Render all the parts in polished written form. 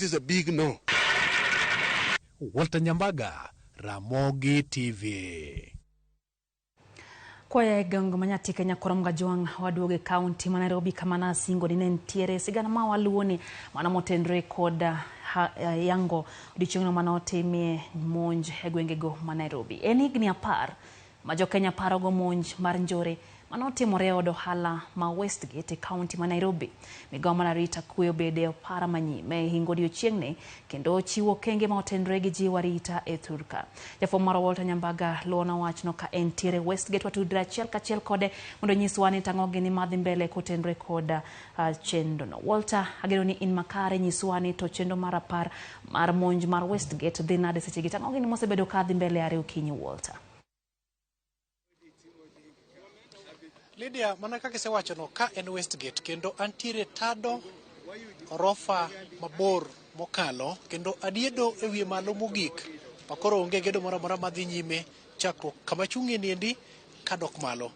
is a big no. Walter Nyambaga, Ramogi TV. Kwaya e gweng' ma Nyatike Nyakorom Gajwang' waduogo e kaunti ma Nairobi kama nasingo ni ne nitiere sigana ma waluwoni mano motenre kod yango odiochieng'no mane otimie monj e gwengego ma Nairobi. En higni 10 ma jokenya parogo monj mar njore mane otimore e od ohala ma Westgate e kaunti ma Nairobi. Migao mar arita kwe obede e opara manyime e hingo odiochieng'ni kendo chiwo okenge ma otenre gi jiwo arita e thurka. Jafwambo marwa Walter Nyambaga luwonwa wachno ka entiere Westgate watudre achiel kachiel kode mondo onyiswa ni tang'o gini madhi mbele kotenre kod chenro no. Walter, ageno ni in makare, nyiswa ni to chenro mar 10 mar monj mar Westgate dhi nade sechegi, tang'o gini mosebedo ka dhi mbele are okinyi Walter? Lydia, mana kaka isewachono, ka en Westgate kendo antiere tado orofa mabor mokalo kendo adiedo e wiye malo mogik makoro onge gedo moro amora madhi nyime chakruok kama chung'ie niendi kadok malo.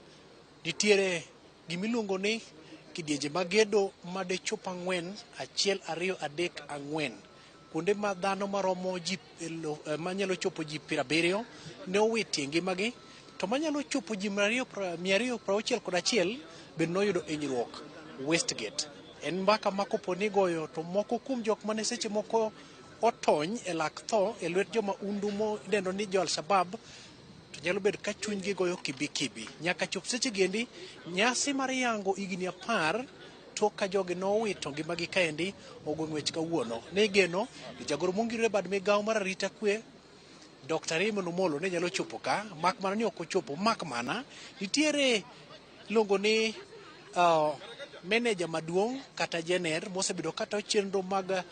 Nitiere gimiluongo ni kidienje mag gedo madechop 4, 1, 2, 3, 4. Kuonde ma dhano maromo ji manyalo chopo ji 70 ne owitie ngimagi, to manyalo chopo ji 261 bende noyudo hinyruok Westgate. En mbaka ma kopo ni goyo to moko kuom jok mane seche moko otony e lak tho e lwet joma undu midendo ni jo Al-Shabaab to nyalo bedo ka chunygi goyo kibikibi. Nyaka chop seche gendi nyasi mar yango higni 10 tok ka jogi nowito ngimagi kaendi ogo ng'wech kawuono. Ne igeno ni jagoro mongirore e bad migawo mar arita kwe Dr. Raymond Omolo ne nyalo chopo ka, mak mana ni ok ochopo, mak mana nitiere iluongo ni meneja maduong' kata jener mosebedo kata chenro mag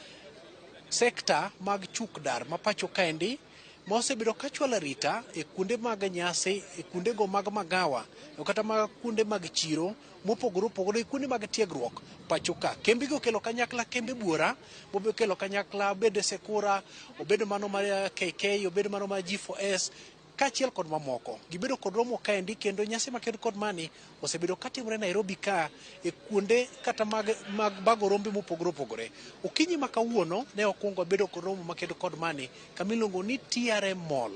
sekta mag chuk dar ma pacho kaendi mosebedo ka chwalo arita e kuonde mag nyasi, e kuondego mag magawa kata mag kuonde mag chiro mopogore opogore, kuonde mag tiegruok pacho ka. Kembe go okelo kanyakla kembe buora, okelo kanyakla obed Sekura, obed mano mar KK, obed mano mar G4S kaachiel kod mamoko. Gibedo kod romo kaendi kendo nyasi makend kod mani osebedo katimore Nairobi ka e kuonde kata mag bago rombe mopogore opogore. Okinyi ma kawuono ne okwongo bedo kod romo makend kod mani kamiluongo ni TRM Mall.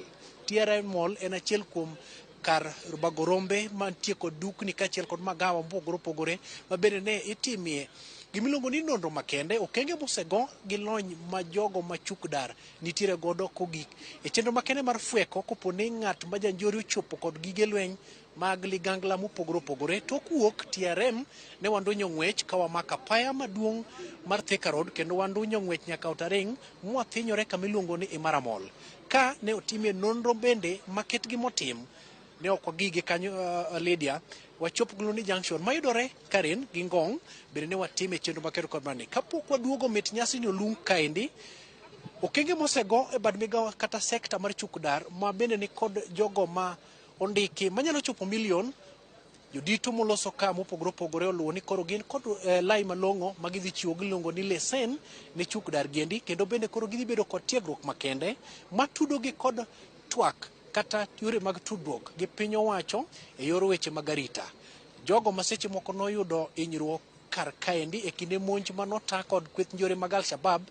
TRM Mall en achiel kuom kar bago rombe mantie kod dukni kaachiel kod magawa mopogore opogore ma bende ne itimie gimiluongo ni nonro makende, okenge mosego gi lony ma jogo ma chuk dar nitiere godo kogik e chenro makende mar fweko kopo ni ng'at ma janjore ochopo kod gige lweny mag ligangla mopogore opogore. Tok wuok TRM ne wandunyo ng'wech ka wamako apaya maduong' mar Thika Road kendo wandunyo ng'wech nyaka Otaring mwathinyore kama iluongo ni Imara Mall. Ka ne otimie nonro bende maketgi motim ne ok wagige kanyo Lydia, wachop Gloni Junction mayudore Karen gi Ngong bende ne watime chenro makende kod mani. Kapok waduogo mit nyasi ni olung kaendi, okenge mosego e bad migawo kata sekta mar chuk dar ma bende ni kod jogo ma ondiki manyalo chopo milion, jodito moloso ka mopogore opogore oluwo ni koro gin kod lai malong'o ma gidhi chiwo giluongo ni lesen ne chuk dar giendi, kendo bende koro gidhi bedo kod tiegruok makende matudogi kod twak kata yore mag tudruok gi piny owacho e yor weche mag arita. Jogo ma seche moko noyudo hinyruok kar kaendi e kinde monj manota kod kweth njore mag Al-Shabaab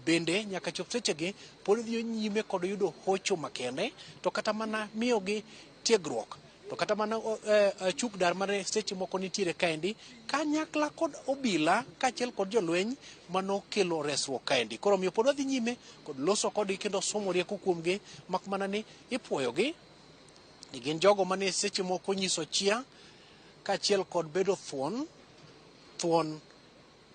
bende nyaka chop sechegi pod dhi nyime kod yudo hocho makende, to kata mana miyogi tiegruok, to kata mana chuk dar mane seche moko nitiere kaendi kanyakla kod obila kaachiel kod jolweny manokelo resruok kaendi. Koro omiyo pod wadhi nyime kod loso kodgi kendo somo rieko kuomgi, mak mana ni ipuoyogi ni gin jogo mane seche moko nyiso chia kaachiel kod bedo thuon, thuon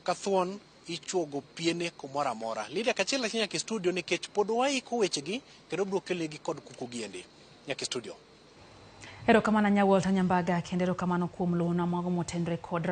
ka thuon ichuogo piene kumoro amora. Lydia, kachiel achiel nyaka e studio nikech pod waiko wechegi kendo biro kelnegi kod kuku giendi. Nyaka e studio. Erokamano nya Walter Nyambaga kendo erokamano kuom luwonwa mago motenre kod